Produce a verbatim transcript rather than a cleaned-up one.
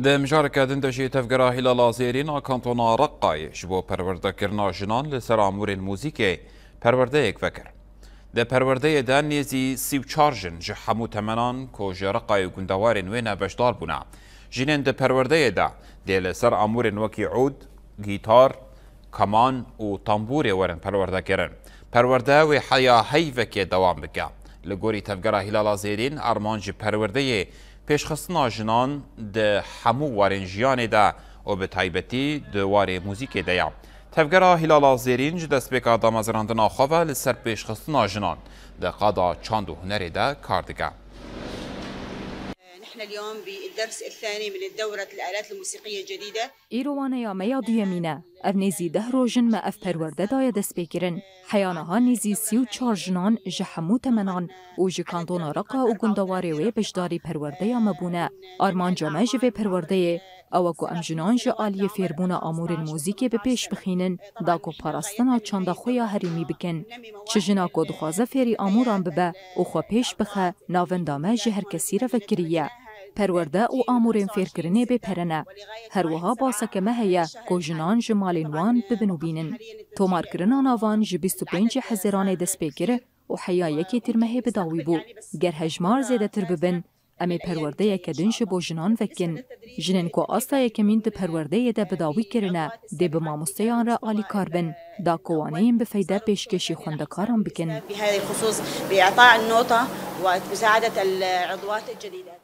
Di mijareke din de jî Tevgera Hîlala Zêrîn a Kantona Reqayê ji bo perwerdekirina jinan li ser amûrên muzîkê perwerdeyek vekir. Di perwerdeyê de nêzî sî û çar jin ji hemû temenan ku ji Reqayê û gundewarên wê ne beşdar bûne. Jinên di perwerdeyê de dê li ser amûrên wekî ûd, gîtar, keman û tambûrê werin perwerdekirin. Perwerde wê heya heyvekê dewam bike. Li gorî Tevgera Hîlala Zêrîn, armanc ji perwerdeyê pêşxistina jinan di hemû warên jiyanê de û bi taybetî di warê muzîkê de ye. Tevgera Hîlala Zêrîn ji destpêka damezrandina xwe ve li ser pêşxistina jinan di qada çand û hunerê de kar dike. نحن اليوم بالدرس الثاني من الدورة الآلات الموسيقية الجديدة. Îro waneya me ya duyemîn e. Ev nêzî deh roj in me ev perwerde daye destpêkirin. Heya niha nêzî sî û çar jinan ji hemû temenan û ji kantona Reqa û gundewarê wê beşdarî perwerdeya me bûne. Armanca me ji vê perwerdeyê ew e ku em jinan ji aliyê fêrbûna amûrên muzîkê bi pêş bixînin, da ku parastina çanda xwe ya herêmî bikin. Çi jina ku dixwaze fêrî amûran bibe û xwe pêş bixe, navenda me ji her kesî re vekirî ye. Perwerde û amûrên fêrkirinê bê pere ne. Her wiha baseke me heye ku jinan ji malên wan bibin û bînin. Tomarkirina navan ji bîst û pêncî Hezîranê dest pê kir û heya yekê Tîrmehê bi dawî bû. Ger hejmar zêdetir bibin, em ê perwerdeyeke din ji bo jinan vekin. Jinên ku asta yekemîn di perwerdeyê de bi dawî kirine, dê bi mamosteyan re alîkar bin, da ku waneyên bi feyde pêşkêşî xwendekaran bikin. بهذا الخصوص بإعطاء النوطة ومساعدة العضوات الجديدات.